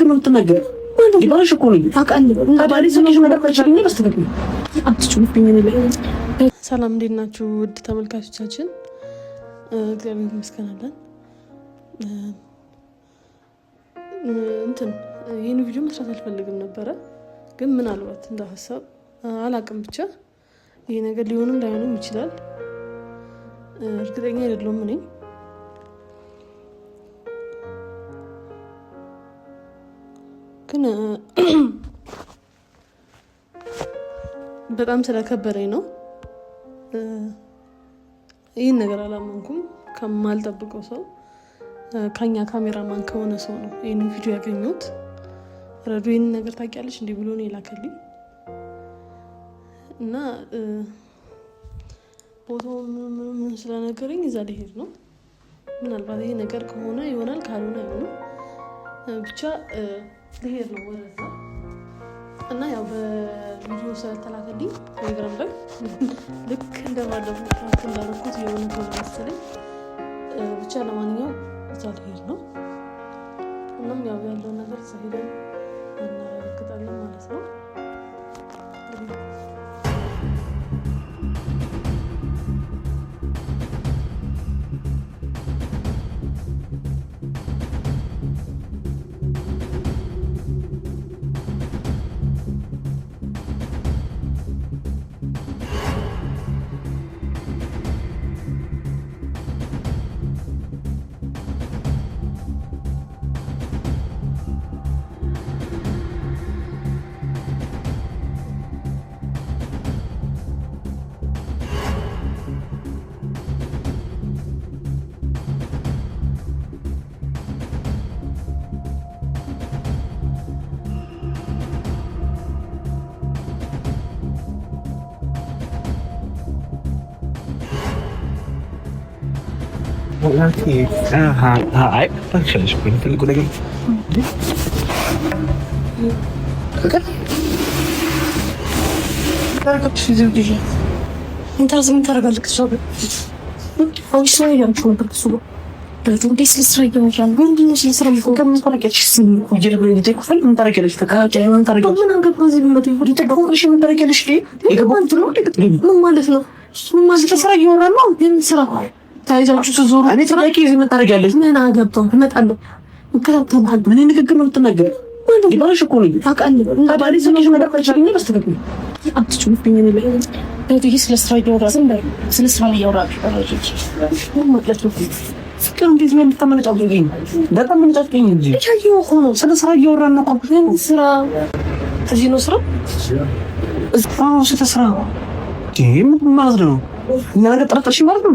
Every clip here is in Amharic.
ንግግር ነው የምትናገሪው? ባልሽ እኮ ነኝ። ሰላም እንዴት ናችሁ? ውድ ተመልካቾቻችን፣ እግዚአብሔር ይመስገን አለን። እንትን ይህን ቪዲዮ መስራት አልፈልግም ነበረ፣ ግን ምናልባት እንደ ሀሳብ አላቅም፣ ብቻ ይህ ነገር ሊሆንም ላይሆንም ይችላል፣ እርግጠኛ አይደለሁም እኔ። ግን በጣም ስለከበረኝ ነው ይህን ነገር አላመንኩም። ከማልጠብቀው ሰው ከኛ ካሜራማን ከሆነ ሰው ነው ይህን ቪዲዮ ያገኘሁት። ረዱ ይህን ነገር ታውቂያለሽ እንዲህ ብሎ ነው የላከልኝ እና ቦታው ምን ስለነገረኝ እዛ ሊሄድ ነው። ምናልባት ይሄ ነገር ከሆነ ይሆናል፣ ካልሆነ አይሆንም። ብቻ ልሄድ ነው ወደዛ እና ያው በቪዲዮ ስለተላከልኝ ቴሌግራም ላይ ልክ እንደባለፈው prank እንዳደረኩት የሆነ ሆነ መሰለኝ። ብቻ ለማንኛውም እዛ ልሄድ ነው። እናም ያው ያለውን ነገር እዛ ሄደን እናረጋግጣለን ማለት ነው። ምን ማለት ነው? ስራ እያወራን ነው። ስራ ተያይዛችሁ ስትዞሩ እኔ ጥያቄ እዚህ ምን ታደርጊያለሽ? ምን አገባው? እመጣለሁ፣ እከታተልሃለሁ። ምን ንግግር ነው የምትናገሪው? ባልሽ እኮ ነኝ። ስለ ስራ እያወራ ስለ ስራ እያወራ ፍቅር እንዴት ነው የምታመነጫጭቂኝ? እንዳታመነጫጭቂኝ እንጂ ስለ ስራ እያወራን ነው። ስራ እዚህ ነው ስራ። አዎ ስለ ስራ ምን ማለት ነው? እኛ ነገር ጠረጠርሽ ማለት ነው።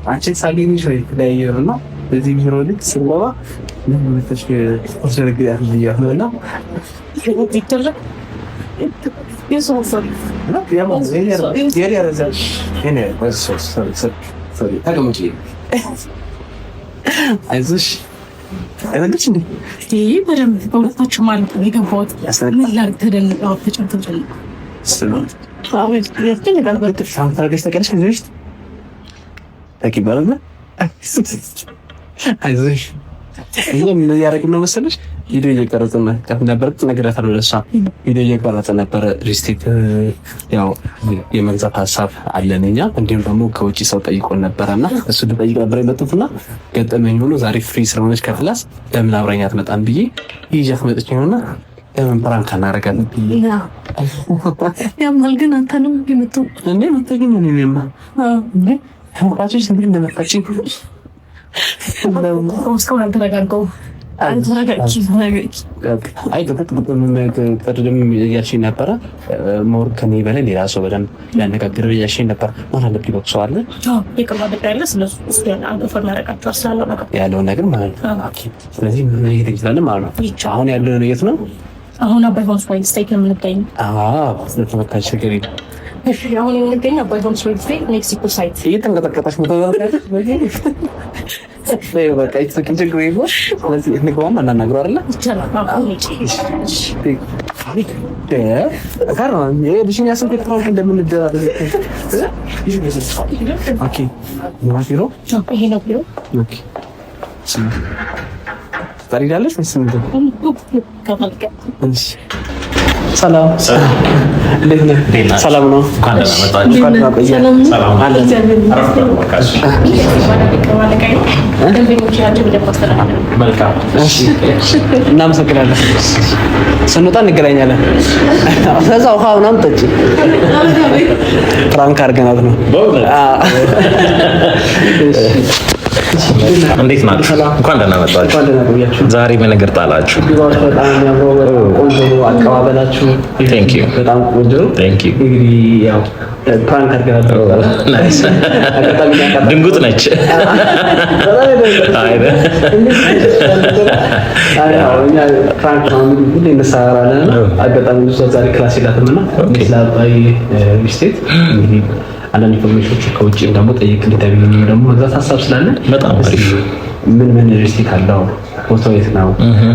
አንቺን ሳገኝሽ ነው የተለያየነው እና በዚህ ቢሮ ልክ ስንገባ እና አይዞሽ አይነግርሽ እንዴ? በደንብ በሁለታችሁ ማለት ነው የገባሁት። ምን ላድርግ? ተደንቀው ተጨንተው አይዞሽ ምን እያደረግን ነው መሰለሽ? ቪዲዮ እየቀረጽን ነበር። እነግራታለሁ ለእሷ ቪዲዮ እየቀረጽን ነበረ። ሪስቴት ያው የመግዛት ሀሳብ አለን እኛ። እንዲሁም ደግሞ ከውጭ ሰው ጠይቆን ነበረና እሱ ልጠይቅ ነበር የመጡትና ገጠመኝ ሆኖ ዛሬ free ስለሆነች ከ class ለምን አብረኛ አትመጣም ብዬ ይዣት መጥቼ ነውና ለምን prank አናደርጋለን ብዬ ያማል። ግን አንተንም የመጡ እንዴ መጣኝ እኔማ እንዴ ተመልካቾች እንዴ እንደመጣችኝ እስካሁን አልተረጋጋሁም። አይ ቅድም እያልሽኝ ነበረ። more ከኔ በላይ ሌላ ሰው በደንብ ሊያነጋግር እያልሽኝ ነበር። ማን አለብኝ ሰው አለ ያለውን ነገር ማለት ነው። ስለዚህ መሄድ እንችላለን ማለት ነው። አሁን ያለውን የት ነው? አሁን አባይ ሆምስ ሪል ስቴት ነው የምንገኘው። ተመካች ችግር የለም። እሺ፣ አሁን የምንገኘው አባይ ሆምስ ሪል ስቴት ሜክሲኮ site። እየተንቀጠቀጠች ነው። በቃ ችግር የለም። ስለዚህ እንግባና እናናግረው አይደለ? ይቻላል። አሁን የልጅኛ ስልክ እንደምንደራረግ okay። ቢሮ ይሄ ነው ቢሮ። Okay። ትጠሪዳለሽ ወይስ ምንድን ነው? ሰላም፣ እንዴት ነህ? ሰላም ነው። እንኳን ደህና ቆየህ። እናመሰግናለን። ስንወጣ እንገናኛለን። ከዛ ውሃ ምናምን ጠጪ። Prank አድርገናት ነው። እንዴት ናችሁ? እንኳን ደህና መጣችሁ። ዛሬ ምን እግር ጣላችሁ? በጣም የሚያምረው በጣም ቆንጆ አቀባበላችሁ Thank you። በጣም ቆንጆ ነው። Thank you። እንግዲህ ያው prank አድርገናት Nice። ድንጉጥ ነች። አይ እኛ prank ነው እንግዲህ ሁሌ እንሰራለን እና አጋጣሚ እሷ ዛሬ class የላትም እና ስለ አባይ ሪል ስቴት እንግዲህ አንዳንድ information ኦች ከውጭም ደግሞ ጠይቅ እንዲታገኝ ደግሞ መግዛት ሀሳብ ስላለ በጣም አሪፍ። ምን ምን ሪል ስቴት አለው፣ ቦታው የት ነው፣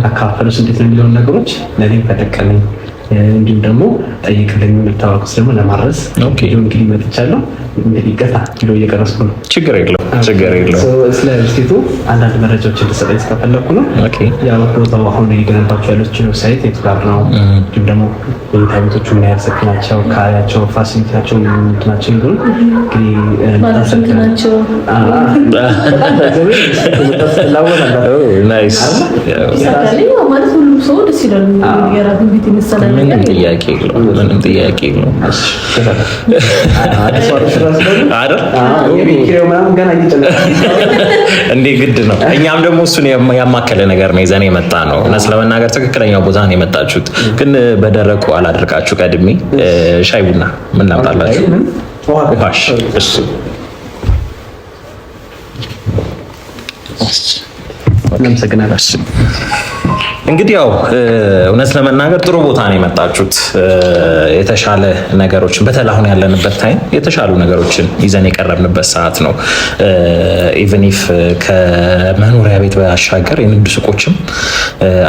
አካፈሉስ እንዴት ነው የሚለውን ነገሮች ለእኔም ከጠቀመኝ እንዲሁም ደግሞ ጠይቅልኝ የምታወቁት ደግሞ ለማድረስ Okay። እንዲሁም እንግዲህ መጥቻለሁ። እንግዲህ ይቅርታ ቪዲዮ እየቀረጽኩ ነው። ችግር የለውም፣ ችግር የለውም። ስለ ሪል ስቴቱ አንዳንድ መረጃዎች እንድሰጠኝ ስለፈለኩ ነው። Okay። ያው ቦታው አሁን እየገነባቸው ያሉት site የቱ ጋር ነው? እንዲሁም ደግሞ መኝታ ቤቶቹ ምን ያህል ሰፊ ናቸው? ካሬያቸው፣ facility ያቸው ምንድን ናቸው? የሚሉን እንግዲህ ባለስንት ናቸው? Nice። ይሳካልኝ ያው ማለት ሁሉም ሰው ደስ ይላል። የራሱን ቤት የመሰለ ምንም ነገር ጥያቄ የለውም። ምንም ጥያቄ የለውም። አይደል እንዴ? ግድ ነው። እኛም ደግሞ እሱን ያማከለ ነገር ነው ይዘን የመጣ ነው። እውነት ለመናገር ትክክለኛው ቦታ ነው የመጣችሁት። ግን በደረቁ አላደርቃችሁ። ቀድሜ ሻይ ቡና ምን ላምጣላችሁ? ውሃሽ። እሺ። እናመሰግናለን። እንግዲህ ያው እውነት ለመናገር ጥሩ ቦታ ነው የመጣችሁት። የተሻለ ነገሮችን በተለይ አሁን ያለንበት time የተሻሉ ነገሮችን ይዘን የቀረብንበት ሰዓት ነው። Even if ከመኖሪያ ቤት ባሻገር የንግድ ሱቆችም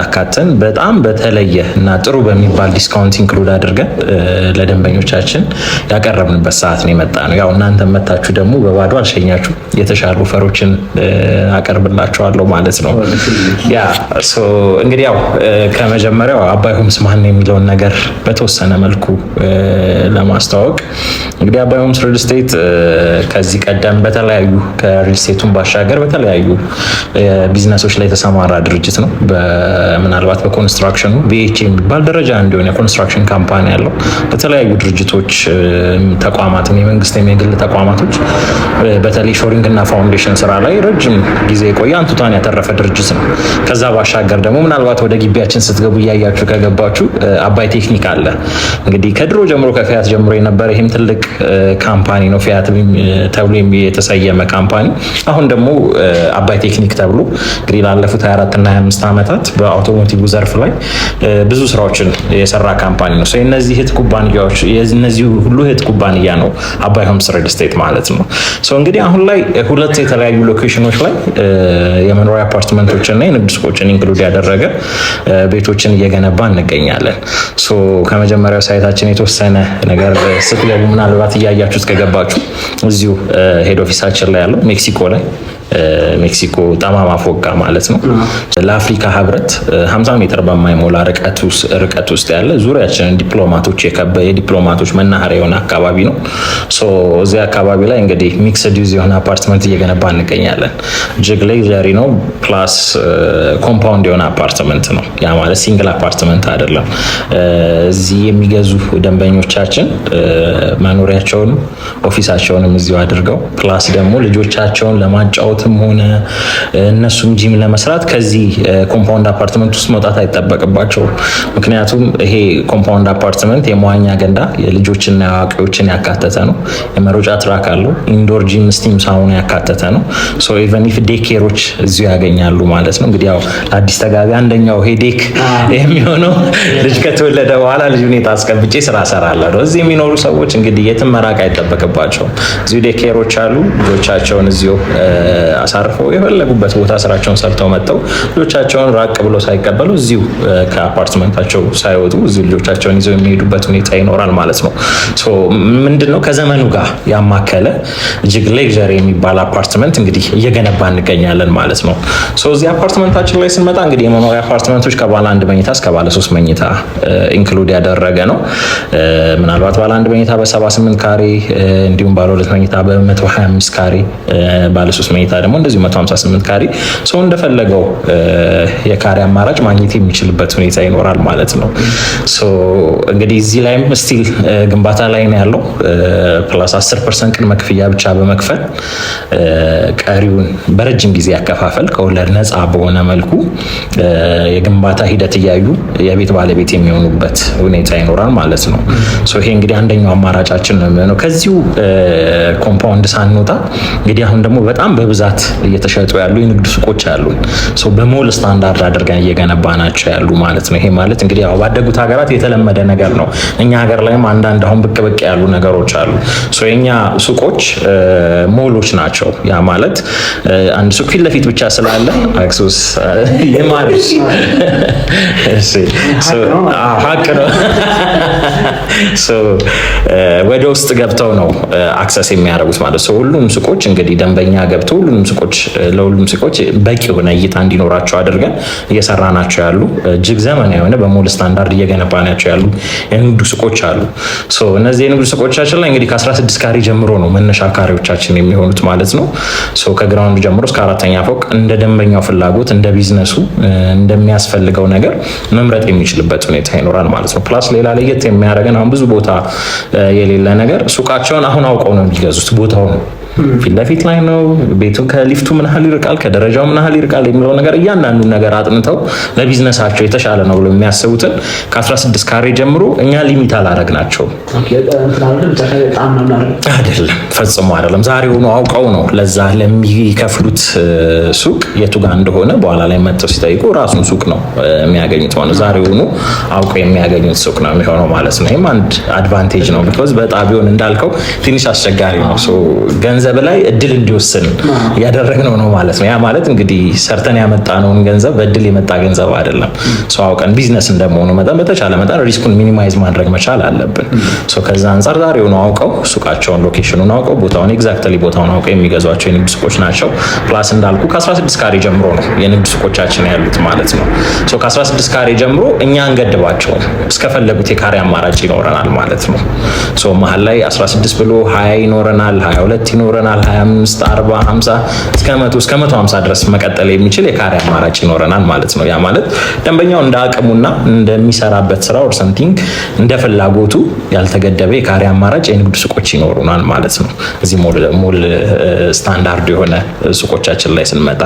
አካተን በጣም በተለየ እና ጥሩ በሚባል discount include አድርገን ለደንበኞቻችን ያቀረብንበት ሰዓት ነው የመጣ ነው። ያው እናንተ መታችሁ ደግሞ በባዶ አልሸኛችሁ፣ የተሻሉ offer ኦችን አቀርብላችኋለሁ ማለት ነው። Yeah, so እንግዲህ ያው ከመጀመሪያው አባይ ሆምስ ማን ነው የሚለውን ነገር በተወሰነ መልኩ ለማስተዋወቅ፣ እንግዲህ አባይ ሆምስ ሪል ስቴት ከዚህ ቀደም በተለያዩ ከሪል ስቴቱን ባሻገር በተለያዩ ቢዝነሶች ላይ የተሰማራ ድርጅት ነው። ምናልባት በ construction ኑ BH የሚባል ደረጃ እንዲሆን የ construction company ያለው በተለያዩ ድርጅቶች፣ ተቋማትም የመንግስት የግል ተቋማቶች በተለይ shoring እና foundation ስራ ላይ ረጅም ጊዜ የቆየ አንቱታን ያተረፈ ድርጅት ነው። ከዛ ባሻገር ደግሞ ምናልባት ወደ ግቢያችን ስትገቡ እያያችሁ ከገባችሁ አባይ ቴክኒክ አለ። እንግዲህ ከድሮ ጀምሮ ከፊያት ጀምሮ የነበረ ይህም ትልቅ company ነው። ፊያት ተብሎ የተሰየመ company አሁን ደግሞ አባይ ቴክኒክ ተብሎ እንግዲህ ላለፉት 24 እና 25 ዓመታት በ automotive ዘርፍ ላይ ብዙ ስራዎችን የሰራ company ነው። የእነዚህ እህት ኩባንያዎች የእነዚህ ሁሉ እህት ኩባንያ ነው አባይ ሆምስ ሪል ስቴት ማለት ነው። እንግዲህ አሁን ላይ ሁለት የተለያዩ location ኖች ላይ የመኖሪያ አፓርትመንቶችን እና የንግድ ሱቆችን include ያደረገ ቤቶችን እየገነባ እንገኛለን። ከመጀመሪያው site ኣችን የተወሰነ ነገር ስትገቡ ምናልባት እያያችሁት ከገባችሁ እዚሁ head office ኣችን ላይ ያለው ሜክሲኮ ላይ፣ ሜክሲኮ ጠማማ ፎቅ ጋር ማለት ነው። ለአፍሪካ ህብረት 50 ሜትር በማይሞላ ርቀት ውስጥ ያለ ዙሪያችንን ዲፕሎማቶች የዲፕሎማቶች መናኸሪያ የሆነ አካባቢ ነው። እዚህ አካባቢ ላይ እንግዲህ mixed use የሆነ አፓርትመንት እየገነባ እንገኛለን። እጅግ luxury ነው። Plus compound የሆነ አፓርትመንት ነው። ያ ማለት single apartment አይደለም። እዚህ የሚገዙ ደንበኞቻችን መኖሪያቸውንም office ኣቸውንም እዚሁ አድርገው plus ደግሞ ልጆቻቸውን ለማጫወት ለመጫወትም ሆነ እነሱም ጂም ለመስራት ከዚህ compound apartment ውስጥ መውጣት አይጠበቅባቸውም። ምክንያቱም ይሄ compound apartment የመዋኛ ገንዳ የልጆችና የአዋቂዎችን ያካተተ ነው። የመሮጫ track አለው። Indoor gym፣ steam sauna ያካተተ ነው። So even if daycare ኦች እዚሁ ያገኛሉ ማለት ነው። እንግዲህ ያው ለአዲስ ተጋቢ አንደኛው headache የሚሆነው ልጅ ከተወለደ በኋላ ልጅ ሁኔታ አስቀምጬ ስራ እሰራለሁ ነው። እዚህ የሚኖሩ ሰዎች እንግዲህ የትም መራቅ አይጠበቅባቸውም። እዚሁ daycare ኦች አሉ። ልጆቻቸውን እዚሁ አሳርፈው የፈለጉበት ቦታ ስራቸውን ሰርተው መጥተው ልጆቻቸውን ራቅ ብሎ ሳይቀበሉ እዚሁ ከአፓርትመንታቸው ሳይወጡ እዚሁ ልጆቻቸውን ይዘው የሚሄዱበት ሁኔታ ይኖራል ማለት ነው። So ምንድን ነው፣ ከዘመኑ ጋር ያማከለ እጅግ luxury የሚባል አፓርትመንት እንግዲህ እየገነባ እንገኛለን ማለት ነው። So እዚህ አፓርትመንታችን ላይ ስንመጣ እንግዲህ የመኖሪያ አፓርትመንቶች ከባለ አንድ መኝታ እስከ ባለ ሶስት መኝታ include ያደረገ ነው። ምናልባት ባለ አንድ መኝታ በ78 ካሬ፣ እንዲሁም ባለ ሁለት መኝታ በ125 ካሬ፣ ባለ ሶስት መኝታ ደግሞ እንደዚሁ 158 ካሬ፣ ሰው እንደፈለገው የካሬ አማራጭ ማግኘት የሚችልበት ሁኔታ ይኖራል ማለት ነው። So እንግዲህ እዚህ ላይም still ግንባታ ላይ ነው ያለው። Plus 10% ቅድመ ክፍያ ብቻ በመክፈል ቀሪውን በረጅም ጊዜ ያከፋፈል ከወለድ ነፃ በሆነ መልኩ የግንባታ ሂደት እያዩ የቤት ባለቤት የሚሆኑበት ሁኔታ ይኖራል ማለት ነው። So ይሄ እንግዲህ አንደኛው አማራጫችን ነው የሚሆነው። ከዚሁ compound ሳንወጣ እንግዲህ አሁን ደግሞ በጣም በብዛት እየተሸጡ ያሉ የንግድ ሱቆች አሉ። So በ mall standard አድርገን እየገነባናቸው ያሉ ማለት ነው። ይሄ ማለት እንግዲህ ያው ባደጉት ሀገራት የተለመደ ነገር ነው። እኛ ሀገር ላይም አንዳንድ አሁን ብቅ ብቅ ያሉ ነገሮች አሉ። So የኛ ሱቆች ሞሎች ናቸው። ያ ማለት አንድ ሱቅ ፊት ለፊት ብቻ ስላለ አክሱስ የማርሽ እሺ፣ ሀቅ ነው። So ወደ ውስጥ ገብተው ነው access የሚያደርጉት ማለት ነው። ሁሉም ሱቆች እንግዲህ ደንበኛ ገብተው ሁሉንም ሱቆች ለሁሉም ሱቆች በቂ የሆነ እይታ እንዲኖራቸው አድርገን እየሰራናቸው ያሉ፣ እጅግ ዘመናዊ የሆነ በ mall standard እየገነባናቸው ያሉ የንግዱ ሱቆች አሉ። So እነዚህ የንግዱ ሱቆቻችን ላይ እንግዲህ ከ16 ካሬ ጀምሮ ነው መነሻ ካሬዎቻችን የሚሆኑት ማለት ነው። So ከ ground ጀምሮ እስከ አራተኛ ፎቅ እንደ ደንበኛው ፍላጎት፣ እንደ ቢዝነሱ እንደሚያስፈልገው ነገር መምረጥ የሚችልበት ሁኔታ ይኖራል ማለት ነው። Plus ሌላ ለየት የሚያደርገን አሁን ብዙ ቦታ የሌለ ነገር ሱቃቸውን አሁን አውቀው ነው የሚገዙት። ቦታውን ፊት ለፊት ላይ ነው፣ ቤቱ ከሊፍቱ ምን ያህል ይርቃል፣ ከደረጃው ምን ያህል ይርቃል የሚለው ነገር እያንዳንዱን ነገር አጥንተው ለቢዝነሳቸው የተሻለ ነው ብሎ የሚያስቡትን ከ16 ካሬ ጀምሮ እኛ limit አላረግናቸውም። አይደለም፣ ፈጽሞ አይደለም። ዛሬውኑ አውቀው ነው ለዛ ለሚከፍሉት ሱቅ የቱ ጋር እንደሆነ በኋላ ላይ መጥተው ሲጠይቁ ራሱን ሱቅ ነው የሚያገኙት ማለት ነው። ዛሬውኑ አውቀው የሚያገኙት ሱቅ ነው የሚሆነው ማለት ነው። ይህም አንድ advantage ነው። Because በዕጣ ቢሆን እንዳልከው ትንሽ አስቸጋሪ ነው። ገንዘብ ላይ እድል እንዲወስን እያደረግነው ነው ማለት ነው። ያ ማለት እንግዲህ ሰርተን ያመጣነውን ገንዘብ በእድል የመጣ ገንዘብ አይደለም። So አውቀን ቢዝነስ እንደመሆኑ መጠን በተቻለ መጠን risk ኡን minimize ማድረግ መቻል አለብን። ከዛ አንጻር ዛሬውኑ አውቀው ሱቃቸውን፣ location ኡን አውቀው፣ ቦታውን፣ exactly ቦታውን አውቀው የሚገዟቸው የንግድ ሱቆች ናቸው። Plus እንዳልኩ ከ16 ካሬ ጀምሮ ነው የንግድ ሱቆቻችን ያሉት ማለት ነው። ከ16 ካሬ ጀምሮ እኛ አንገድባቸውም፣ እስከፈለጉት የካሬ አማራጭ ይኖረናል ማለት ነው። So መሀል ላይ 16 ብሎ 20 ይኖረናል፣ 22 ይኖረናል፣ 25፣ 40፣ 50 እስከ 100፣ እስከ 150 ድረስ መቀጠል የሚችል የካሬ አማራጭ ይኖረናል ማለት ነው። ያ ማለት ደንበኛው እንደ አቅሙና እንደሚሰራበት ስራ or something እንደ ፍላጎቱ ያልተገደበ የካሬ አማራጭ የንግድ ሱቆች ይኖሩናል ማለት ነው። እዚህ mall standard የሆነ ሱቆቻችን ላይ ስንመጣ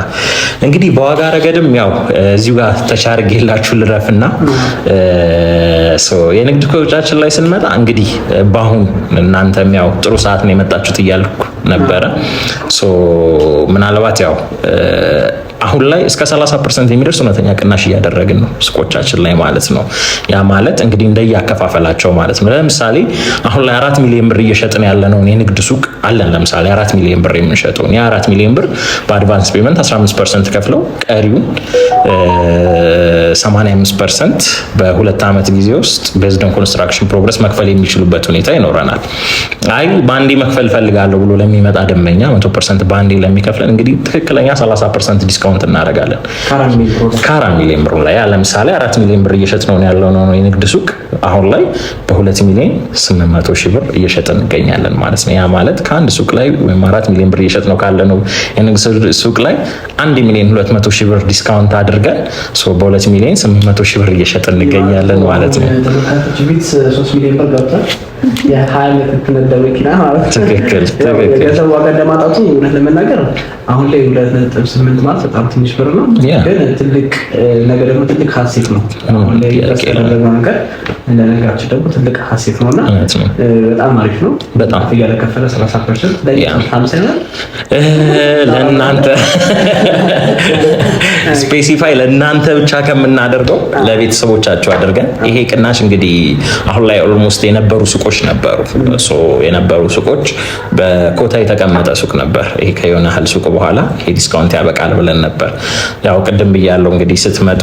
እንግዲህ በዋጋ ረገድም ያው እዚሁ ጋር ተቻርጌላችሁ ልረፍና የንግድ ሱቆቻችን ላይ ስንመጣ እንግዲህ በአሁን እናንተም ያው ጥሩ ሰዓት ነው የመጣችሁት እያልኩ ነበረ። ምናልባት ያው አሁን ላይ እስከ 30% የሚደርስ እውነተኛ ቅናሽ እያደረግን ነው ሱቆቻችን ላይ ማለት ነው። ያ ማለት እንግዲህ እንደያከፋፈላቸው ማለት ነው። ለምሳሌ አሁን ላይ 4 ሚሊዮን ብር እየሸጥን ያለነውን የንግድ ሱቅ አለን። ለምሳሌ 4 ሚሊዮን ብር የምንሸጠውን የ4 ሚሊዮን ብር በ advance payment 15% ከፍለው ቀሪውን 85% በ2 ዓመት ጊዜ ውስጥ based on construction progress መክፈል የሚችሉበት ሁኔታ ይኖረናል። አይ በአንዴ መክፈል እፈልጋለሁ ብሎ ለሚመጣ ደንበኛ፣ 100% በአንዴ ለሚከፍለን እንግዲህ ትክክለኛ 30% discount እናደርጋለን ከ4 ሚሊዮን ብሩ ላይ። ያ ለምሳሌ 4 ሚሊዮን ብር እየሸጥነው ያለው ነው የንግድ ሱቅ አሁን ላይ በ2 ሚሊዮን 800 ሺህ ብር እየሸጥን እንገኛለን ማለት ነው። ያ ማለት ከአንድ ሱቅ ላይ ወይም 4 ሚሊዮን ብር እየሸጥነው ካለ ነው የንግድ ሱቅ ላይ 1 ሚሊዮን 200 ሺህ ብር discount አድርገን በ2 ሚሊዮን 800 ሺህ ብር እየሸጥን እንገኛለን ማለት ነው። ቤት 3 ሚሊዮን ብር ገብቷል። የ20 ዓመት መኪና ማለት ነው። ትክክል ትክክል። የገንዘብ ዋጋ እንደማጣቱ እውነት ለመናገር አሁን ላይ 2.8 ማለት በጣም ትንሽ ብር ነው፣ ግን ትልቅ ነገር ደግሞ ትልቅ asset ነው። አሁን ላይ ያደረግነው ነገር ለነገራችን ደግሞ ትልቅ asset ነው እና በጣም አሪፍ ነው። በጣም እያለከፈለ 30% 50። ለእናንተ specify ለእናንተ ብቻ ከምናደርገው ለቤተሰቦቻቸው አድርገን ይሄ ቅናሽ እንግዲህ አሁን ላይ almost የነበሩ ሱቆች ነበሩ። የነበሩ ሱቆች በኮታ የተቀመጠ ሱቅ ነበር። ይሄ ከየሆነ ያህል ሱቅ በኋላ ይሄ discount ያበቃል ብለን ነበር። ያው ቅድም ብያለሁ እንግዲህ ስትመጡ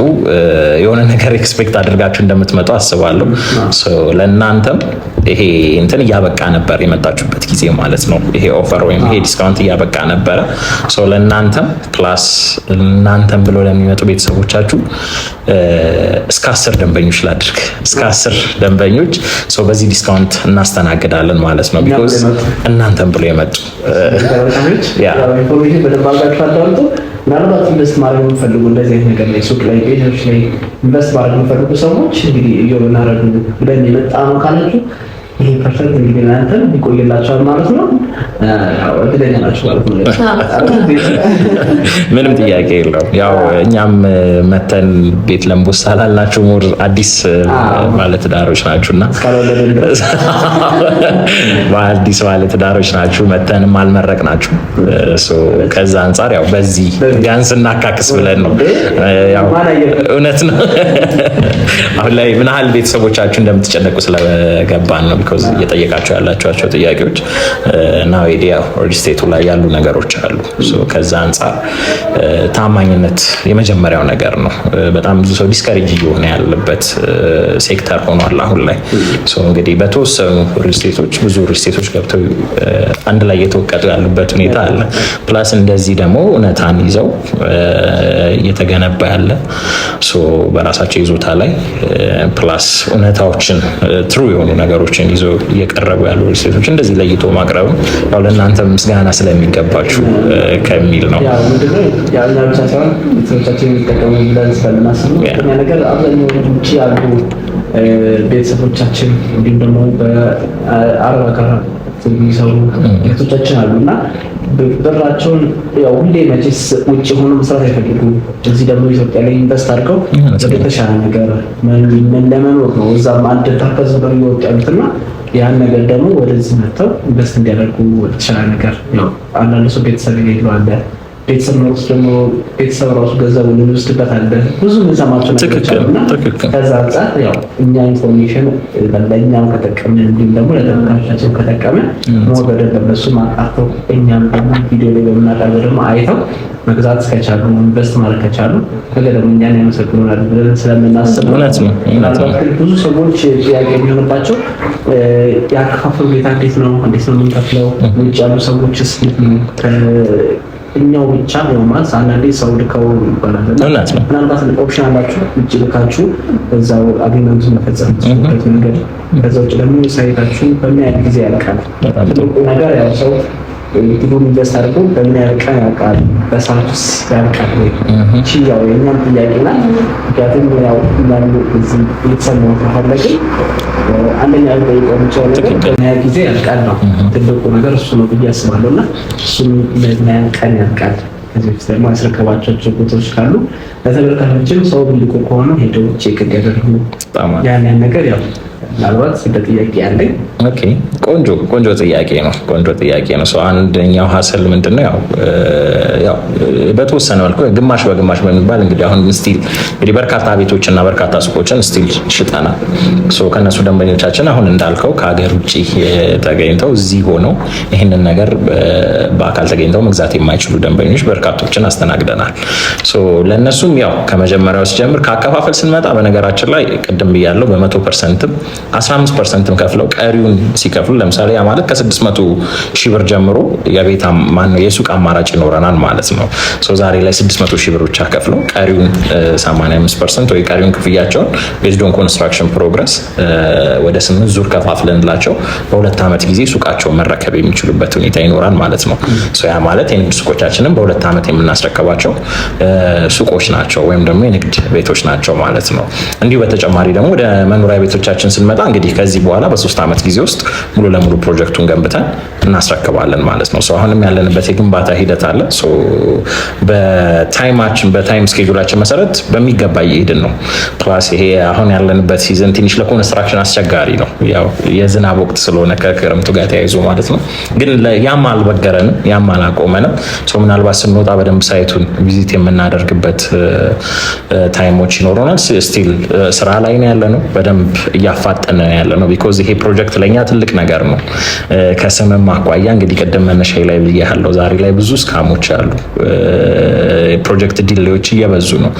የሆነ ነገር expect አድርጋችሁ እንደምትመጡ አስባለሁ። ለእናንተም ይሄ እንትን እያበቃ ነበር የመጣችሁበት ጊዜ ማለት ነው። ይሄ offer ወይም ይሄ discount እያበቃ ነበረ። ለእናንተም plus እናንተም ብሎ ለሚመጡ ቤተሰቦቻችሁ እስከ 10 ደንበኞች ላድርግ፣ እስከ 10 ደንበኞች በዚህ discount እናስተናግዳለን ማለት ነው። Because እናንተም ብሎ የመጡ Information በደንብ አድርጋችሁ አዳምጡ። ምናልባት invest ማድረግ የምፈልጉ እንደዚህ አይነት ነገር ላይ፣ ሱቅ ላይ፣ ቤቶች ላይ invest ማድረግ የምፈልጉ ሰዎች እንግዲህ እየሆነ ብለን የመጣ ነው ካላችሁ ይሄ percent እንግዲህ እናንተም ይቆይላችኋል ማለት ነው። እድለኛ ናችሁ ማለት ነው። ምንም ጥያቄ የለውም። ያው እኛም መተን ቤት ለምቦሳ ላልናችሁ more አዲስ ባለትዳሮች ናችሁ እና አዲስ ባለትዳሮች ናችሁ፣ መተንም አልመረቅናችሁ። ከዛ አንጻር ያው በዚህ ቢያንስ እናካክስ ብለን ነው። ያው እውነት ነው። አሁን ላይ ምን ያህል ቤተሰቦቻችሁ እንደምትጨነቁ ስለገባን ነው። Because እየጠየቃቸው ያላቸዋቸው ጥያቄዎች እና ያው real estate ኡ ላይ ያሉ ነገሮች አሉ። ከዛ አንጻር ታማኝነት የመጀመሪያው ነገር ነው። በጣም ብዙ ሰው discourage እየሆነ ያለበት ሴክተር ሆኗል አሁን ላይ። እንግዲህ በተወሰኑ real estate ኦች ብዙ real estate ኦች ገብተው አንድ ላይ እየተወቀጡ ያሉበት ሁኔታ አለ። Plus እንደዚህ ደግሞ እውነታን ይዘው እየተገነባ ያለ በራሳቸው ይዞታ ላይ plus እውነታዎችን true የሆኑ ነገሮችን ይዞ እየቀረቡ ያሉ real estate ኦች እንደዚህ ለይቶ ማቅረብ ያው ለእናንተ ምስጋና ስለሚገባችሁ ከሚል ነው። ምንድነው ያው እኛ ብቻ ሳይሆን ቤተሰቦቻችን የሚጠቀሙ ብለን ስለምናስብ ነው። ሁለተኛ ነገር አብዛኛው ውጭ ያሉ ቤተሰቦቻችን እንዲሁም ደግሞ በአረብ ሀገራት የሚሰሩ እህቶቻችን አሉ እና ብራቸውን ያው ሁሌ መቼስ ውጭ ሆኖ መስራት አይፈልጉም። እዚህ ደግሞ ኢትዮጵያ ላይ invest አድርገው ወደ ተሻለ ነገር ለመኖር ነው። እዛም አንድ purpose ብለው እየወጡ ያሉት እና ያን ነገር ደግሞ ወደዚህ መጥተው invest እንዲያደርጉ ወደ ተሻለ ነገር፣ ያው አንዳንድ ሰው ቤተሰብ የሌለው አለ። ቤተሰብ ኖሮት ደግሞ ቤተሰብ ራሱ ገንዘቡን የሚወስድበት አለ። ብዙ የምንሰማቸው ነገሮች አሉ እና ከዛ አንጻር ያው እኛ information ለእኛም ከጠቀምን እንዲሁም ደግሞ ለተመልካቾቻችን ከጠቀምን more በደንብ እነሱ አጣርተው እኛም ደግሞ ቪዲዮ ላይ በምናቀርበው ደግሞ አይተው መግዛት ከቻሉ፣ invest ማድረግ ከቻሉ ነገ ደግሞ እኛን ያመሰግኑናል ብለን ስለምናስብ ነው። ምናልባት ግን ብዙ ሰዎች ጥያቄ የሚሆንባቸው የአከፋፈል ሁኔታ እንዴት ነው? እንዴት ነው የምንከፍለው? ውጭ ያሉ ሰዎችስ እንዴት ነው? እኛው ብቻ ነው ማለት አንዳንዴ ሰው ልከው ይባላል። ምናልባት option አላችሁ ውጭ ልካችሁ እዛው agreement ኡን መፈጸም የምትችሉበት መንገድ። ከዛ ውጭ ደግሞ site ኣችሁ በምን ያህል ጊዜ ያልቃል? ትልቁ ነገር ያው ሰው ብሩን invest አድርጎ በምን ያህል ቀን ያልቃል? በሰዓት ውስጥ ያልቃል ወይ? እቺ ያው የእኛም ጥያቄ ናት። ምክንያቱም ያው እኛም እዚህ ቤተሰብ መሆን ከፈለግን አንደኛ ልጠይቀው የምችለው ነገር በምን ያህል ጊዜ ያልቃል ነው። ትልቁ ነገር እሱ ነው ብዬ አስባለሁ። እና እሱም በምን ያህል ቀን ያልቃል? ከዚህ በፊት ደግሞ ያስረከባቸው ቦታዎች ካሉ ለተመልካቾችም ሰው ቢልኩ ከሆነ ሄደው check እንዲያደርጉ ያን ያን ነገር ያው ምናልባት እንደ ጥያቄ ያለኝ። Okay፣ ቆንጆ ቆንጆ ጥያቄ ነው። ቆንጆ ጥያቄ ነው። So አንደኛው hassle ምንድን ነው? ያው ያው በተወሰነ መልኩ ግማሽ በግማሽ በሚባል እንግዲህ አሁን still እንግዲህ በርካታ ቤቶች እና በርካታ ሱቆችን still ሽጠናል። So ከነሱ ደንበኞቻችን አሁን እንዳልከው ከሀገር ውጭ ተገኝተው እዚህ ሆነው ይህንን ነገር በአካል ተገኝተው መግዛት የማይችሉ ደንበኞች በርካቶችን አስተናግደናል። So ለእነሱም ያው ከመጀመሪያው ሲጀምር ከአከፋፈል ስንመጣ በነገራችን ላይ ቅድም ብያለሁ በ100%ም 15%ም ከፍለው ቀሪውን ሲከፍሉ ለምሳሌ ያ ማለት ከ600 ሺህ ብር ጀምሮ የቤት ማነው የሱቅ አማራጭ ይኖረናል ማለት ነው። So ዛሬ ላይ 600 ሺህ ብር ብቻ ከፍለው ቀሪውን 85% ወይ ቀሪውን ክፍያቸውን based on construction progress ወደ ስምንት ዙር ከፋፍለንላቸው በ2 ዓመት ጊዜ ሱቃቸውን መረከብ የሚችሉበት ሁኔታ ይኖራል ማለት ነው። So ያ ማለት የንግድ ሱቆቻችንን በ2 ዓመት የምናስረከባቸው ሱቆች ናቸው ወይም ደግሞ የንግድ ቤቶች ናቸው ማለት ነው። እንዲሁ በተጨማሪ ደግሞ ወደ መኖሪያ ቤቶቻችን ስንመጣ ስንመጣ እንግዲህ ከዚህ በኋላ በ3 ዓመት ጊዜ ውስጥ ሙሉ ለሙሉ ፕሮጀክቱን ገንብተን እናስረክባለን ማለት ነው። አሁንም ያለንበት የግንባታ ሂደት አለ። በታይማችን በታይም ስኬጁላችን መሰረት በሚገባ እየሄድን ነው። Plus ይሄ አሁን ያለንበት season ትንሽ ለ construction አስቸጋሪ ነው። ያው የዝናብ ወቅት ስለሆነ ከክረምቱ ጋር ተያይዞ ማለት ነው። ግን ያም አልበገረንም፣ ያም አላቆመንም። ምናልባት ስንወጣ በደንብ site ኡን visit የምናደርግበት time ኦች ይኖሩናል። Still ስራ ላይ ነው ያለነው። በደንብ እያፋጠነ ያለ ነው። Because ይሄ ፕሮጀክት ለእኛ ትልቅ ነገር ነው። ከስምም አኳያ እንግዲህ ቅድም መነሻ ላይ ብያለሁ። ዛሬ ላይ ብዙ scam ኦች አሉ። ፕሮጀክት delay ዎች እየበዙ ነው።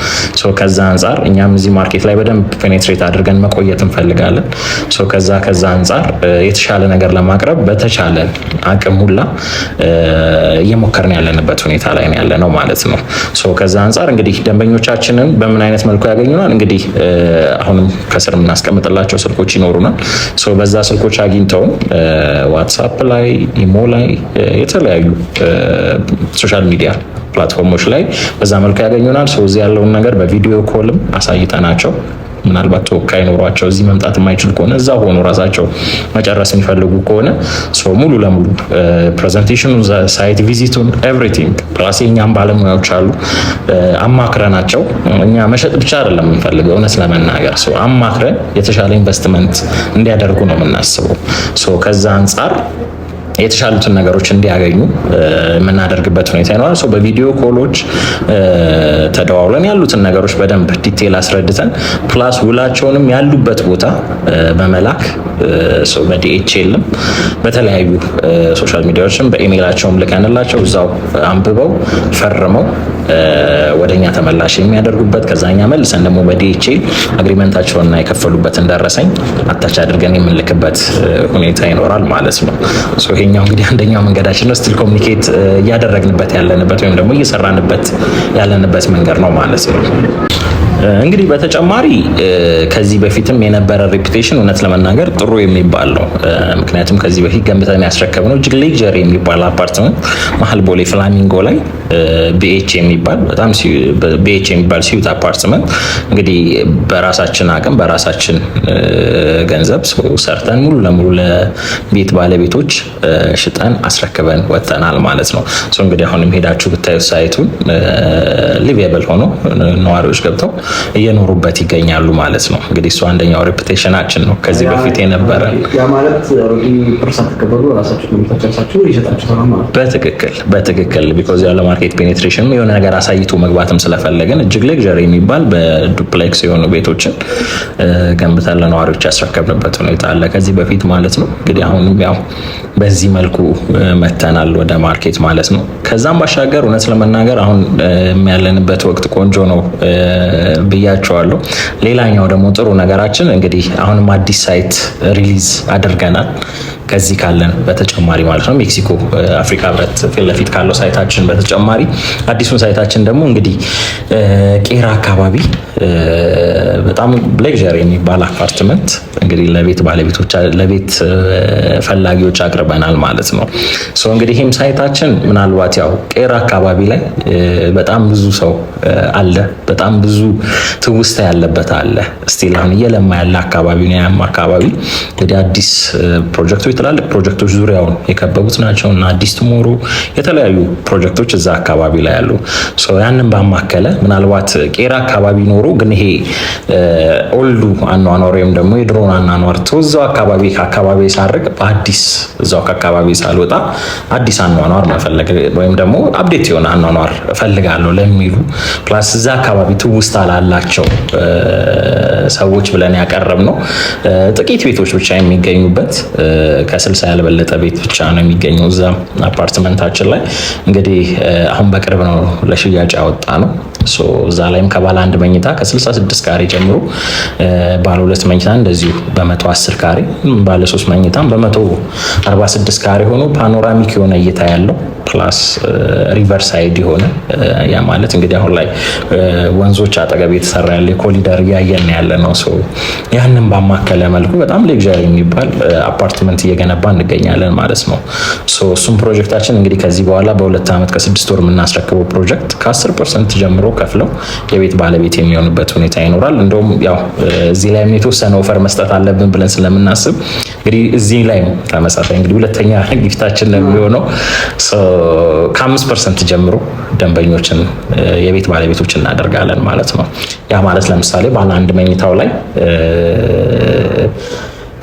ከዛ አንጻር እኛም እዚህ market ላይ በደንብ penetrate አድርገን መቆየት እንፈልጋለን። ከዛ አንጻር የተሻለ ነገር ለማቅረብ በተቻለን አቅም ሁላ እየሞከርን ያለንበት ሁኔታ ላይ ነው ያለነው ማለት ነው። ከዛ አንጻር እንግዲህ ደንበኞቻችንን በምን አይነት መልኩ ያገኙናል? እንግዲህ አሁንም ከስር የምናስቀምጥላቸው ስልኮች ይኖሩናል። በዛ ስልኮች አግኝተውን WhatsApp ላይ፣ imo ላይ፣ የተለያዩ social media platform ኦች ላይ በዛ መልኩ ያገኙናል። So እዚህ ያለውን ነገር በ video call ም አሳይተናቸው ምናልባት ተወካይ ኖሯቸው እዚህ መምጣት የማይችል ከሆነ፣ እዛ ሆኖ ራሳቸው መጨረስ የሚፈልጉ ከሆነ ሙሉ ለሙሉ presentation ኑ፣ site visit ኡን፣ everything፣ plus የእኛም ባለሙያዎች አሉ፣ አማክረናቸው። እኛ መሸጥ ብቻ አይደለም የምንፈልገው፣ እውነት ለመናገር አማክረን የተሻለ ኢንቨስትመንት እንዲያደርጉ ነው የምናስበው። ከዛ አንጻር የተሻሉትን ነገሮች እንዲያገኙ የምናደርግበት ሁኔታ ይኖራል። በ video call ኦች ተደዋውለን ያሉትን ነገሮች በደንብ detail አስረድተን፣ plus ውላቸውንም ያሉበት ቦታ በመላክ፣ በ DHL ም በተለያዩ social media ዎችም በኢሜይላቸውም ልከንላቸው እዛው አንብበው ፈርመው ወደኛ ተመላሽ የሚያደርጉበት፣ ከዛኛ መልሰን ደግሞ በ DHL agreement ኣቸውንና የከፈሉበትን ደረሰኝ attach አድርገን የምንልክበት ሁኔታ ይኖራል ማለት ነው። ይሄኛው እንግዲህ አንደኛው መንገዳችን ነው። Still communicate እያደረግንበት ያለንበት ወይም ደግሞ እየሰራንበት ያለንበት መንገድ ነው ማለት ነው። እንግዲህ በተጨማሪ ከዚህ በፊትም የነበረ reputation እውነት ለመናገር ጥሩ የሚባል ነው። ምክንያቱም ከዚህ በፊት ገንብተን ያስረከብነው እጅግ luxury የሚባል አፓርትመንት መሀል ቦሌ ፍላሚንጎ ላይ BH የሚባል፣ በጣም BH የሚባል suite አፓርትመንት እንግዲህ በራሳችን አቅም በራሳችን ገንዘብ ሰርተን ሙሉ ለሙሉ ለቤት ባለቤቶች ሽጠን አስረክበን ወጥተናል ማለት ነው። እንግዲህ አሁንም ሄዳችሁ ብታዩት site ኡን livable ሆኖ ነዋሪዎች ገብተው እየኖሩበት ይገኛሉ ማለት ነው። እንግዲህ እሱ አንደኛው reputation ኣችን ነው ከዚህ በፊት የነበረ። ያ ማለት already ብር ሳትቀበሉ ራሳችሁ ጨርሳችሁ ይሸጣችሁ ማለት ነው። በትክክል፣ because ያለ market penetration የሆነ ነገር አሳይቶ መግባትም ስለፈለግን እጅግ luxury የሚባል በ duplex የሆኑ ቤቶችን ገንብተን ለነዋሪዎች ያስረከብንበት ሁኔታ አለ ከዚህ በፊት ማለት ነው። እንግዲህ አሁንም ያው በዚህ መልኩ መተናል ወደ market ማለት ነው። ከዛም ባሻገር እውነት ለመናገር አሁን ያለንበት ወቅት ቆንጆ ነው ብያቸዋለሁ። ሌላኛው ደግሞ ጥሩ ነገራችን እንግዲህ አሁንም አዲስ site release አድርገናል። ከዚህ ካለን በተጨማሪ ማለት ነው፣ ሜክሲኮ አፍሪካ ህብረት ፊት ለፊት ካለው site ኣችን በተጨማሪ አዲሱን site ኣችን ደግሞ እንግዲህ ቄራ አካባቢ በጣም luxury የሚባል አፓርትመንት እንግዲህ ለቤት ባለቤቶች፣ ለቤት ፈላጊዎች አቅርበናል ማለት ነው። So እንግዲህ ይህም site ኣችን ምናልባት ያው ቄራ አካባቢ ላይ በጣም ብዙ ሰው አለ፣ በጣም ብዙ ትውስታ ያለበት አለ። Still አሁን እየለማ ያለ አካባቢ ነው። ያም አካባቢ እንግዲህ አዲስ ፕሮጀክቶች፣ ትላልቅ ፕሮጀክቶች ዙሪያውን የከበቡት ናቸው እና አዲስ Tomorrow የተለያዩ ፕሮጀክቶች እዛ አካባቢ ላይ አሉ። ያንን ባማከለ ምናልባት ቄራ አካባቢ ኖሮ ግን ይሄ old ኡ አኗኗር ወይም ደግሞ የድሮን አኗኗር እዛው አካባቢ ከአካባቢ ሳርቅ በአዲስ እዛው ከአካባቢ ሳልወጣ አዲስ አኗኗር መፈለግ ወይም ደግሞ update የሆነ አኗኗር እፈልጋለሁ ለሚሉ፣ plus እዛ አካባቢ ትውስታ ላላቸው ሰዎች ብለን ያቀረብነው ጥቂት ቤቶች ብቻ የሚገኙበት፣ ከ60 ያልበለጠ ቤት ብቻ ነው የሚገኘው እዛ አፓርትመንታችን ላይ። እንግዲህ አሁን በቅርብ ነው ለሽያጭ ያወጣነው። እዛ ላይም ከባለ አንድ መኝታ ከ66 ካሬ ጀምሮ፣ ባለ ሁለት መኝታ እንደዚሁ በ110 ካሬ፣ ባለ ሶስት መኝታም በ146 ካሬ ሆኖ panoramic የሆነ እይታ ያለው Plus river side የሆነ፣ ያ ማለት እንግዲህ አሁን ላይ ወንዞች አጠገብ የተሰራ ያለ የኮሪደር እያየን ያለ ነው። ያንን ባማከለ መልኩ በጣም luxury የሚባል አፓርትመንት እየገነባ እንገኛለን ማለት ነው። እሱም ፕሮጀክታችን እንግዲህ ከዚህ በኋላ በ2 ዓመት ከ6 ወር የምናስረክበው ፕሮጀክት ከ10% ጀምሮ ከፍለው የቤት ባለቤት የሚሆኑበት ሁኔታ ይኖራል። እንደውም ያው እዚህ ላይም የተወሰነ offer መስጠት አለብን ብለን ስለምናስብ እንግዲህ እዚህ ላይም ተመሳሳይ እንግዲህ ሁለተኛ gift ኣችን ነው የሚሆነው፣ ከ5% ጀምሮ ደንበኞችን የቤት ባለቤቶች እናደርጋለን ማለት ነው። ያ ማለት ለምሳሌ ባለ አንድ መኝታው ላይ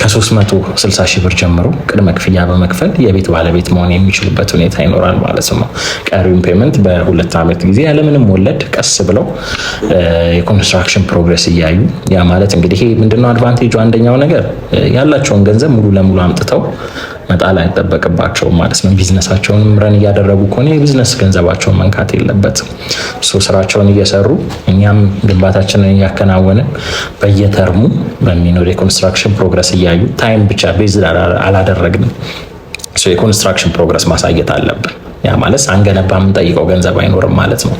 ከ360 ሺህ ብር ጀምሮ ቅድመ ክፍያ በመክፈል የቤት ባለቤት መሆን የሚችሉበት ሁኔታ ይኖራል ማለት ነው። ቀሪውን payment በ2 ዓመት ጊዜ ያለምንም ወለድ ቀስ ብለው የ construction progress እያዩ፣ ያ ማለት እንግዲህ ይሄ ምንድነው advantage ኡ? አንደኛው ነገር ያላቸውን ገንዘብ ሙሉ ለሙሉ አምጥተው መጣል አይጠበቅባቸውም ማለት ነው። ቢዝነሳቸውንም run እያደረጉ ከሆነ የቢዝነስ ገንዘባቸውን መንካት የለበትም። So ስራቸውን እየሰሩ እኛም ግንባታችንን እያከናወንን በየ term ኡ በሚኖር የ construction progress እያዩ፣ time ብቻ base አላደረግንም። የ construction progress ማሳየት አለብን። ያ ማለት ሳንገነባ የምንጠይቀው ገንዘብ አይኖርም ማለት ነው።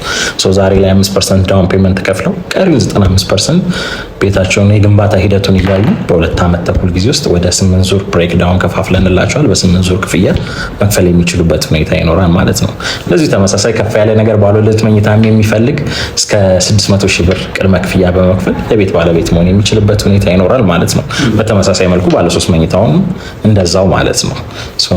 ዛሬ ላይ 5% down payment ከፍለው ቀሪውን 95% ቤታቸውን የግንባታ ሂደቱን እያዩ በ2 ዓመት ተኩል ጊዜ ውስጥ ወደ ስምንት ዙር breakdown ከፋፍለንላቸዋል። በስምንት ዙር ክፍያ መክፈል የሚችሉበት ሁኔታ ይኖራል ማለት ነው። ለዚሁ ተመሳሳይ ከፍ ያለ ነገር ባለ ሁለት መኝታም የሚፈልግ እስከ 600 ሺህ ብር ቅድመ ክፍያ በመክፈል የቤት ባለቤት መሆን የሚችልበት ሁኔታ ይኖራል ማለት ነው። በተመሳሳይ መልኩ ባለ ሶስት መኝታውን እንደዛው ማለት ነው።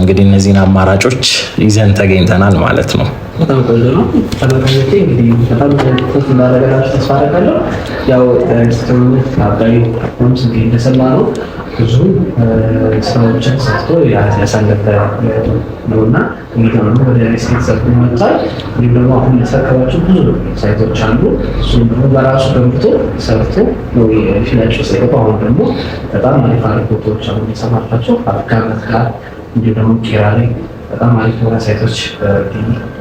እንግዲህ እነዚህን አማራጮች ይዘን ተገኝተናል ማለት ነው። በጣም ቆንጆ ነው። ተመልካቾቼ፣ እንግዲህ በጣም ትኩረት እንዳደረጋችሁ ተስፋ አደርጋለሁ። ያው አባይ ሆምስ እንግዲህ እንደሰማነው ብዙ ስራዎችን ሰርቶ ያሳለፈ ነው እና እንግዲህ ደግሞ ወደ ሪል ሰርቶ መጥቷል። እንዲሁም ደግሞ አሁን ያስረከባቸው ብዙ site ኦች አሉ። እሱም ደግሞ በራሱ ገንብቶ ሰርቶ ነው የሽያጭ ውስጥ የገባው። አሁን ደግሞ በጣም አሪፍ አሪፍ ቦታዎች አሁን የሰማቸው ፋብሪካ ጋር እንዲሁም ደግሞ ቄራ ላይ በጣም አሪፍ የሆነ site ኦች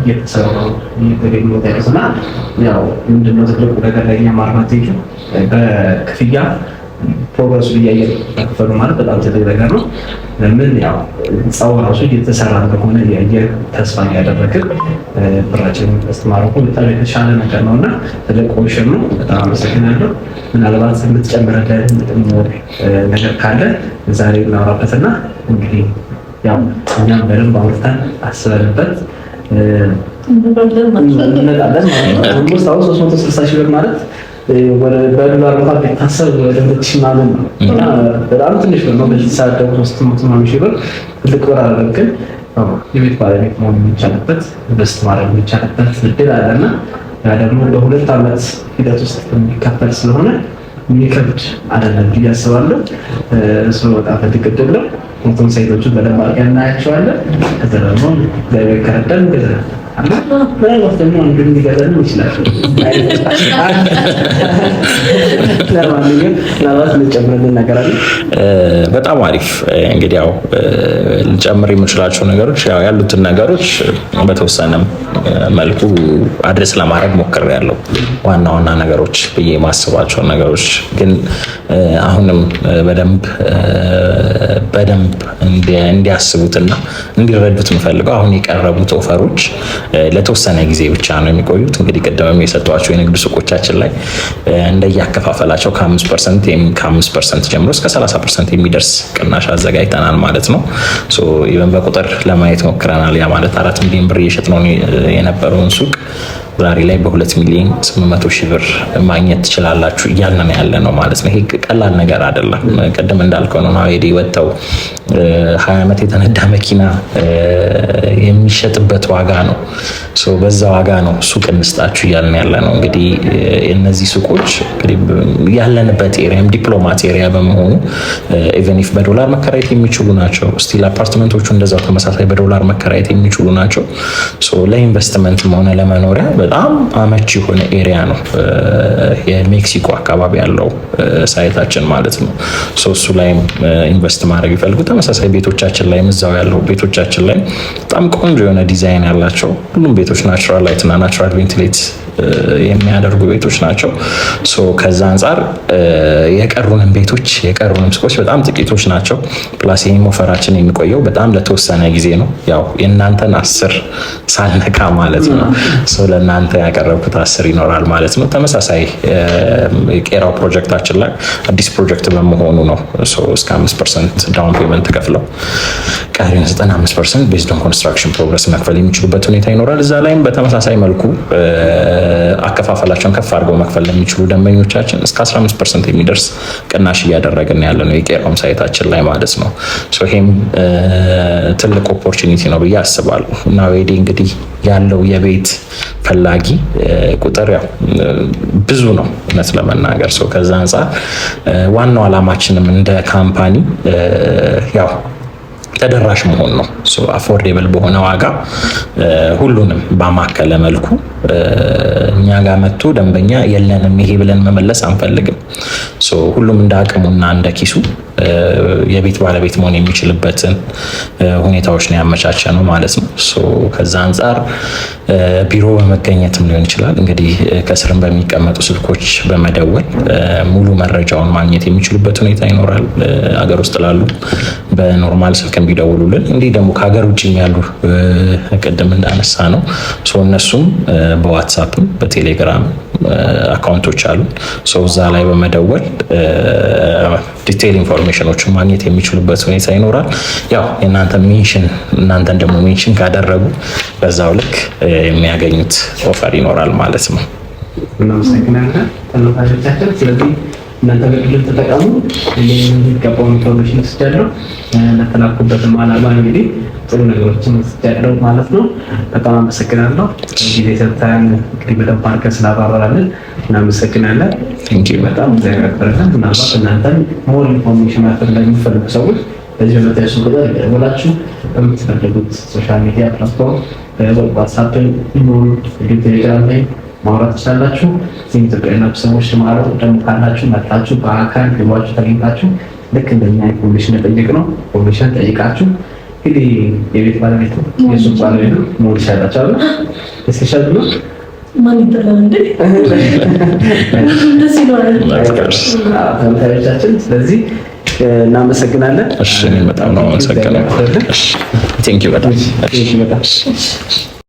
እየተሰሩ ነው እየተገኙ ያሉት። እና ያው ምንድነው ትልቁ ነገር ለእኛ advantage ኡ በክፍያ progress ኡ እያየ መክፈሉ ማለት በጣም ትልቅ ነገር ነው። ለምን ያው ህንፃው ራሱ እየተሰራ እንደሆነ እያየ ተስፋ እያደረግን ብራችን invest ማድረጉ በጣም የተሻለ ነገር ነው እና ትልቅ option ነው። በጣም አመሰግናለሁ። ምናልባት የምትጨምርልን ነገር ካለ ዛሬ እናወራበትና እንግዲህ ያው እኛም በደንብ አውርተን አስበንበት እንመጣለን ማለት ነው። Almost አሁን 360 ሺህ ብር ማለት በዶላር እንኳን ቢታሰብ ወደ 2,000 ምናምን ነው እና በጣም ትንሽ ብር ነው። በዚህ ሰዓት ደግሞ 300 ምናምን ሺህ ብር ትልቅ ብር አይደለም፣ ግን የቤት ባለቤት መሆን የሚቻልበት፣ invest ማድረግ የሚቻልበት እድል አለና ያ ደግሞ በ2 ዓመት ሂደት ውስጥ የሚከፈል ስለሆነ የሚከብድ አይደለም ብዬ አስባለሁ። እሱ በጣም ትልቅ እድል ነው። ሞቶን site ኦቹን በደንብ አድርገን እናያቸዋለን። ከዛ ደግሞ እግዚአብሔር ከረዳን እንገዛለን። ምናልባት ደግሞ አንዱ ሊገዛንም ይችላል። ለማንኛውም ምናልባት ልጨምርልን ነገር አለ? በጣም አሪፍ። እንግዲህ ያው ልጨምር የምችላቸው ነገሮች ያው ያሉትን ነገሮች በተወሰነም መልኩ address ለማድረግ ሞክሬያለሁ። ዋና ዋና ነገሮች ብዬ የማስባቸው ነገሮች ግን አሁንም በደንብ በደንብ እንዲያስቡትና እንዲረዱት የምፈልገው አሁን የቀረቡት offer ኦች ለተወሰነ ጊዜ ብቻ ነው የሚቆዩት። እንግዲህ ቅድምም የሰጧቸው የንግድ ሱቆቻችን ላይ እንደያከፋፈላቸው ከ5% ጀምሮ እስከ 30% የሚደርስ ቅናሽ አዘጋጅተናል ማለት ነው። Even በቁጥር ለማየት ሞክረናል። ያ ማለት 4 ሚሊዮን ብር እየሸጥነው የነበረውን ሱቅ ዛሬ ላይ በ2 ሚሊዮን 800 ሺህ ብር ማግኘት ትችላላችሁ እያልን ያለ ነው ማለት ነው። ይሄ ቀላል ነገር አይደለም። ቅድም እንዳልከው ነው፣ ናዌዴ ወጥተው 20 ዓመት የተነዳ መኪና የሚሸጥበት ዋጋ ነው። በዛ ዋጋ ነው ሱቅ እንስጣችሁ እያልን ያለ ነው። እንግዲህ እነዚህ ሱቆች ያለንበት area ም ዲፕሎማት area በመሆኑ even if በዶላር መከራየት የሚችሉ ናቸው። Still አፓርትመንቶቹ እንደዛው ተመሳሳይ በዶላር መከራየት የሚችሉ ናቸው። ለኢንቨስትመንትም ሆነ ለመኖሪያ በጣም አመቺ የሆነ area ነው የሜክሲኮ አካባቢ ያለው site ኣችን ማለት ነው። እሱ ላይም invest ማድረግ ይፈልጉ ተመሳሳይ ቤቶቻችን ላይም፣ እዛው ያለው ቤቶቻችን ላይም በጣም ቆንጆ የሆነ ዲዛይን ያላቸው፣ ሁሉም ቤቶች natural light እና natural ventilate የሚያደርጉ ቤቶች ናቸው። So ከዛ አንጻር የቀሩንም ቤቶች፣ የቀሩንም ሱቆች በጣም ጥቂቶች ናቸው። Plus ይህም offer ኣችን የሚቆየው በጣም ለተወሰነ ጊዜ ነው። ያው የእናንተን 10 ሳልነካ ማለት ነው። So ለእናንተ ያቀረብኩት 10 ይኖራል ማለት ነው። ተመሳሳይ የቄራው ፕሮጀክታችን ላይ አዲስ ፕሮጀክት በመሆኑ ነው እስከ 5% down payment ከፍለው ቀሪውን 95% based on construction progress መክፈል የሚችሉበት ሁኔታ ይኖራል። እዛ ላይም በተመሳሳይ መልኩ አከፋፈላቸውን ከፍ አድርገው መክፈል ለሚችሉ ደንበኞቻችን እስከ 15% የሚደርስ ቅናሽ እያደረግን ያለ ነው የቄራውም site ኣችን ላይ ማለት ነው። ይሄም ትልቅ opportunity ነው ብዬ አስባለሁ። እና ወዲ እንግዲህ ያለው የቤት ፈላጊ ቁጥር ያው ብዙ ነው እውነት ለመናገር። So ከዛ አንጻር ዋናው ዓላማችንም እንደ company ያው ተደራሽ መሆን ነው። Affordable በሆነ ዋጋ ሁሉንም ባማከለ መልኩ እኛ ጋር መጥቶ ደንበኛ የለንም ይሄ ብለን መመለስ አንፈልግም። ሁሉም እንደ አቅሙና እንደ ኪሱ የቤት ባለቤት መሆን የሚችልበትን ሁኔታዎች ነው ያመቻቸ ነው ማለት ነው። ከዛ አንጻር ቢሮ በመገኘትም ሊሆን ይችላል፣ እንግዲህ ከስርም በሚቀመጡ ስልኮች በመደወል ሙሉ መረጃውን ማግኘት የሚችሉበት ሁኔታ ይኖራል። አገር ውስጥ ላሉ በ normal ስልክ ቢደውሉልን፣ እንዲህ ደግሞ ከሀገር ውጭም ያሉ ቅድም እንዳነሳ ነው እነሱም በዋትሳፕም በቴሌግራም account ኦች አሉ። እዛ ላይ በመደወል detail information ኦችን ማግኘት የሚችሉበት ሁኔታ ይኖራል። ያው የእናንተ mention፣ እናንተን ደግሞ mention ካደረጉ በዛው ልክ የሚያገኙት offer ይኖራል ማለት ነው። እናመሰግናለን ተመልካቾቻችን። ስለዚህ እናንተ በግል ተጠቀሙ። የሚገባውን information ወስጃለሁ። ለተላኩበትም ዓላማ እንግዲህ ጥሩ ነገሮችን ወስጃለሁ ማለት ነው። በጣም አመሰግናለሁ። ጊዜ ሰጥተን እንግዲህ በደንብ አድርገን ስላብራራልን እናመሰግናለን። በጣም እግዚአብሔር ያክብርልን። ምናልባት እናንተም more information መፈለግ የሚፈልጉ ሰዎች በዚህ በመታየሱ ቁጥር ደውላችሁ በምትፈልጉት social media platform ዋትሳፕን፣ ኢሞን፣ ቴሌግራም ላይ ማውራት ትችላላችሁ። እዚህም ኢትዮጵያ ያላችሁ ሰዎች ተማሩ ደግሞ ካላችሁ መጣችሁ በአካል ቢሯችሁ ተገኝታችሁ ልክ እንደኛ information የጠየቅነው information ጠይቃችሁ እንግዲህ የቤት ባለቤቱ፣ የሱቅ ባለቤቱ መሆን ይችላላችሁ አይደል? እስከሻል ነው። ማን ይጠላል እንዴ? ደስ ይለዋል። ተመልካቾቻችን ስለዚህ እናመሰግናለን። እሺ፣ እኔም በጣም ነው አመሰግናለሁ። Thank you በጣም። በጣም።